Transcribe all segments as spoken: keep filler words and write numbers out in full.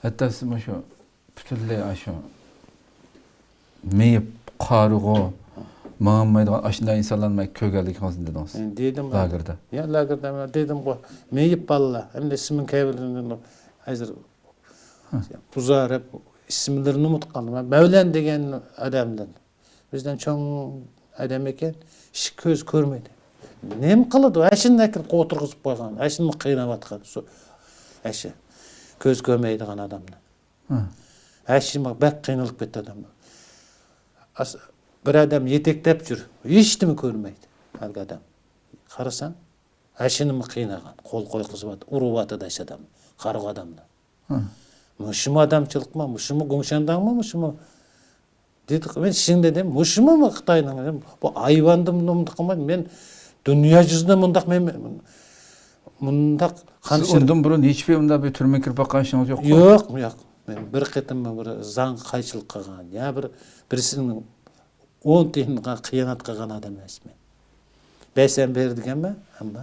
ھەتتا سىز مۇشۇ پۈتۈنلەي ئاشۇ مېيىپ، قارىغۇ، ماڭالمايدىغان ئاشۇنداق ئىنسانلارنى مەن كۆرگەنلىكىڭىزنى دېدىڭىز. دېدىم. لاگېردا. يا، لاگېردا مەن دېدىمغۇ، مېيىپ بالىلار. ئەمدى ئىسمىنى كەيۋىلىرىنى ھازىر بۇزار دەپ ئىسىملىرىنى ئۇنتۇپ قالدىم. مەۋلان دېگەن ئادەمدىن. بىزدىن چوڭ ئادەم ئىكەن، ئىش كۆز كۆرمەيدۇ. نېمە قىلىدۇ؟ ئەشۇنداق كىرىپ ئولتۇرغۇزۇپ قويغان، ئەشۇنى قىيناۋاتقان، شۇ ئەشۇ كۆز كۆرمەيدىغان ئادەمنى. ھە. ئەشۇ بەك قىينىلىپ كەتتى ئادەم. ئاس-، بىر ئادەم يېتەكلەپ يۈر، ھېچنېمە كۆرمەيدۇ ھەرگى ئادەم. قارىساڭ، ئەشۇنىمۇ قىينىغان، قول قويغۇزۇۋاتىدۇ، ئۇرۇۋاتىدۇ ئەشۇ ئادەم، قارىغۇ ئادەمنى. ھە. مۇشۇمۇ ئادەمچىلىكمۇ، مۇشۇمۇ گۇڭشەنداڭمۇ، مۇشۇمۇ دېدۇق، مەن شىڭ دېدىم، مۇشۇمۇ خىتاينىڭ، بۇ ھايۋاندىن مۇنداق قىلمايدۇ، مەن دۇنيا يۈزىدە مۇنداق، مەن مۇنداق سىز قانچە ئۇندىن بۇرۇن ھېچبىر ئۇنداق بىر تۈرمىگە كىرىپ باققان ئىشىڭىز يوققۇ؟ يوق، يوق. مەن بىر قېتىممۇ بىر زاڭغا قايچىلىق قىلغان، يا بىر بىرسىنىڭ ئون تىيىنغا خىيانەت قىلغان ئادەم ئەمەسمەن. بەرسەم بېرىدىكەنمەن، ئەمما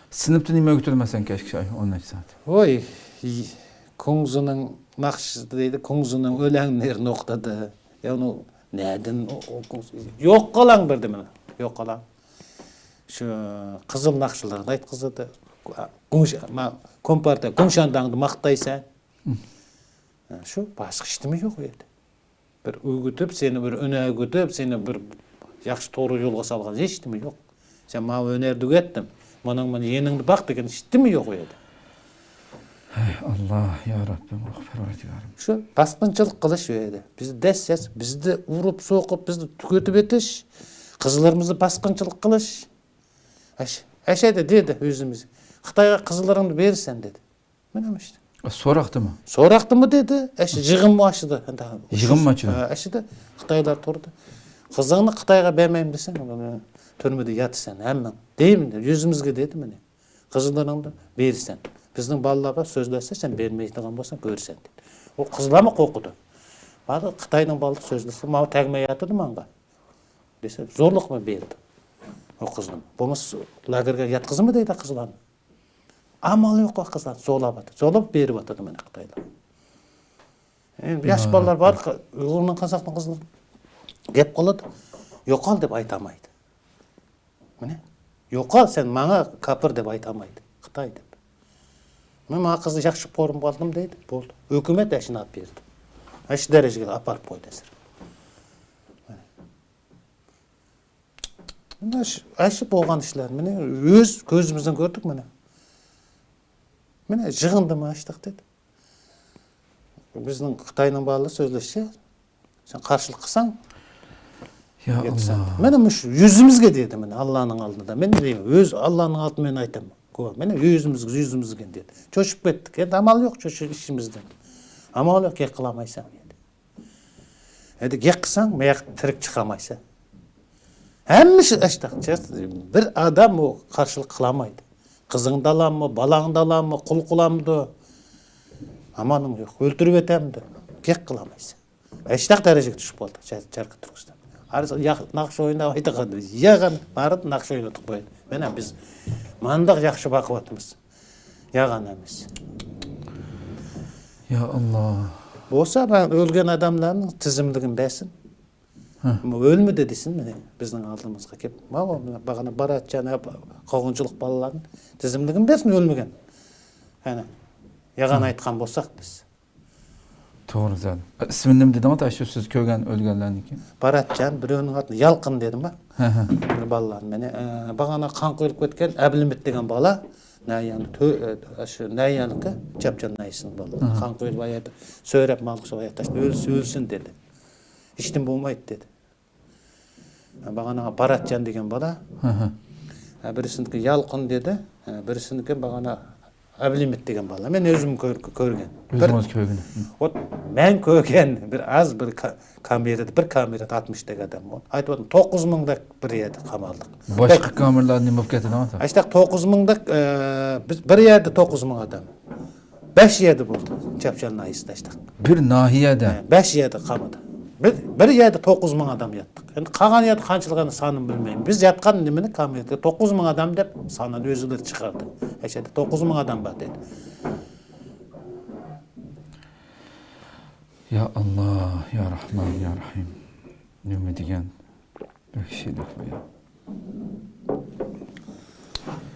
سىنىپتا نېمە ئۆگىتىدۇ مەسىلەن كەچكىچە ئون نەچچە سائەت؟ ۋوي، كۇڭزىنىڭ ناخشىسى دەيدۇ، كۇڭزىنىڭ ئۆلەڭلىرى نوختىدا. يا ئۇنى نەدىن ئو-، ئو-، كۇڭزى-، يوقالاڭ بىردىمىنى، يوقالاڭ. شۇ قىزىل ناخشىلارنى ئېيتقۇزىدۇ. گۇڭش-، ما-، كومپارتىيە گۇڭشەنداڭنى ماختايسەن. شۇ باشقا ھېچنېمە يوق ئۇ يەردە. بىر ئۆگىتىپ، سېنى بىر ئۆگىتىپ، سېنى بىر ياخشى توغرا يولغا سالغان ھېچنېمە يوق. سەن ماۋۇ ھۈنەرنى ئۆگەتتىم، مانا مانا يېنىڭدا باق دېگەن ھېچنېمە يوق ئۇ يەردە. ھەي ئاللا، يا رەببىم، ئاھ پەرۋەردىگارىم. شۇ باسقۇنچىلىق قىلىش ئۇ يەردە. بىز دەسسەس، بىزنى ئۇرۇپ سوقۇپ، بىزنى تۈگىتىپ ئېتىش، قىزلىرىمىزنى باسقۇنچىلىق قىلىش. ئەش-، ئەشەدە دېدى ئۆزىمىز. خىتايغا قىزلىرىڭنى بېرىسەن دېدى. مانا ئىشتە. سوراقتىمۇ؟ سوراقتىمۇ دېدى. ئەشە يىغىنمۇ ئاچتى. يىغىنمۇ ئاچىدۇ؟ ھە، ئەشىدە خىتايلار تۇردى. قىزىڭنى خىتايغا بەرمەيمەن دېسەڭ، تۈرمىدە ياتىسەن ھەممەڭ. دەيمەن، يۈزىمىزگە دېدى مانا. قىزلىرىڭنى بېرىسەن. بىزنىڭ بالىلار بار، سۆزلەشسە سەن بەرمەيدىغان بولساڭ كۆرىسەن دېدى. ئۇ قىزلارمۇ قورقىدۇ. بارلىق خىتاينىڭ بالىلىرى سۆزلىسە، ماۋۇ تەگمەيۋاتىدۇ ماڭا دېسە، زورلۇقمۇ بېرىدۇ. ئۇ قىزنى. بولمىسا لاگېرغا ياتقۇزىمۇ دەيدۇ قىزلارنى. ئامال يوق، قىزلار زورلاۋاتىدۇ، زورلاپ بېرىۋاتىدۇ مانا خىتايلار. ئەمدى ياش بالىلار بار، ئۇيغۇرنىڭ، قازاقنىڭ قىزلىرى گەپ قىلىدۇ، يوقال دەپ ئېيتالمايدۇ. مانا، يوقال سەن ماڭا كاپىر دەپ ئېيتالمايدۇ، خىتاي دەپ. مەن ماڭا قىزنى ياخشى كۆرۈپ ئالدىم دەيدۇ، بولدى. ھۆكۈمەت ئەشۇنى ئېلىپ بەردى. ئاشۇ دەرىجىگە ئاپىرىپ قويدى ھازىر. مانا. مانا شۇ، ئاشۇ بولغان ئىشلار. مانا ئۆز كۆزىمىزدىن كۆردۇق مانا. مانا يىغىندىمۇ ئاشتاق دېدى. بىزنىڭ خىتاينىڭ بالىلىرى سۆزلەشسە، سەن قارشىلىق قىلساڭ، يا ئاللا. مانا مۇشۇ يۈزىمىزگە دېدى، مانا ئاللانىڭ ئالدىدا. مەن دەيمەن، ئۆز ئاللانىڭ ئالدىدا مەن ئېيتىمەن. مانا يۈزىمىزگە، يۈزىمىزگە دېدى. چۆچۈپ كەتتۇق. ئەمدى ئامال يوق، چۆچۈپ ئىشىمىزدىن. ئامال يوق، گەپ قىلالمايسەن دېدى. ئەمدى گەپ قىلساڭ، مەيەق تىرىك چىقالمايسەن. ھەممىسى ئاشتاق. بىر ئادەم ئۇ قارشىلىق قىلالمايدۇ. قىزىڭدا ئالامدۇ، بالاڭدا ئالامدۇ، قۇل قىلامدۇ. ئامالىڭ يوق. ئۆلتۈرۈۋېتەمدۇ. گەپ قىلالمايسەن. ئاشتاق دەرىجىگە چۈشۈپ قالدى، شەرقىي تۈركىستان. ھازىر ناخشا ئويناۋاتىدىغان، ياغان بارىپ ناخشا ئوينىتىپ قويدى. مانا بىز مانداق ياخشى باقىۋاتىمىز. ياغان ئەمەس. يا ئاللا. بولسا مەن ئۆلگەن ئادەملەرنىڭ تىزىملىكىنى بەرسۇن. ھە. ئۆلمىدى دېسۇن مانا بىزنىڭ ئالدىمىزغا كېلىپ. ماۋۇ باغانا باراتجان، قوغۇنچىلىق بالىلارنىڭ تىزىملىكىنى بەرسۇن، ئۆلمىگەن. ئەنە، ياغان ئايتقان بولساق بىز. توغرا زادى. ئىسمىنى نېمە دېدىڭىز؟ ئاشۇ سىز كۆرگەن ئۆلگەنلەرنىڭكى؟ باراتجان، بىرىنىڭ ئاتىنى يالقىن دېدىم. ھە، ھە. بىر بالىلار مېنى، ئە، باغانا قان قۇيۇلۇپ كەتكەن ئەبلىمىت دېگەن بالا. نەيەن، تۆ-، ئە، شۇ نەيەنلىكى چاپچان ناھىيەسىنىڭ بالىلىرى. ھە. قان قۇيۇلۇپ ئاياقتا سۆرەپ مالقىسى ئاياقتا ئۆلسە ئۆلسۇن دېدى. ھېچنېمە بولمايدۇ دېدى. باغانا باراتجان دېگەن بالا. ھە، ھە. ھە، بىرسىنىڭكى يالقۇن دېدى. ھە، بىرسىنىڭكى باغانا ئەبلىمىت دېگەن بالا. مەن ئۆزۈم كۆر-، كۆرگەن. بىر ئۆزىڭىز كۆرگەن. ھە. ئوت، مەن كۆرگەن بىر ئاز بىر كا-، كامېرىدا، بىر كامېرىدا ئاتمىش دەك ئادەم بار. ئايتىۋاتىمەن، توققۇز مىڭ دەك بىر يەردە قامالدۇق. باشقا كامېرىلار نېمە بولۇپ كەتتى دەڭ؟ ئاشتاق توققۇز مىڭ دەك، ئە، بىز بىر يەردە توققۇز مىڭ ئادەم. بەش يەردە بولدى، چاپچان ناھىيەسىدە ئاشتاق. بىر ناھىيەدە؟ ھە، بەش يەردە قامىدى. بىر، بىر يەردە توققۇز مىڭ ئادەم ياتتۇق. ئەمدى قالغان يەردە قانچىلىك سانىنى بىلمەيمەن. بىز ياتقان نېمىنى كامېرىيەتكە توققۇز مىڭ ئادەم دەپ سانىنى ئۆزلىرى چىقاردى. ئەشەدە توققۇز مىڭ ئادەم بار دېدى. يا ئاللا، يا رەھمان، يا رەھىم. نېمە دېگەن بەخشىش ئىدى بۇ يا.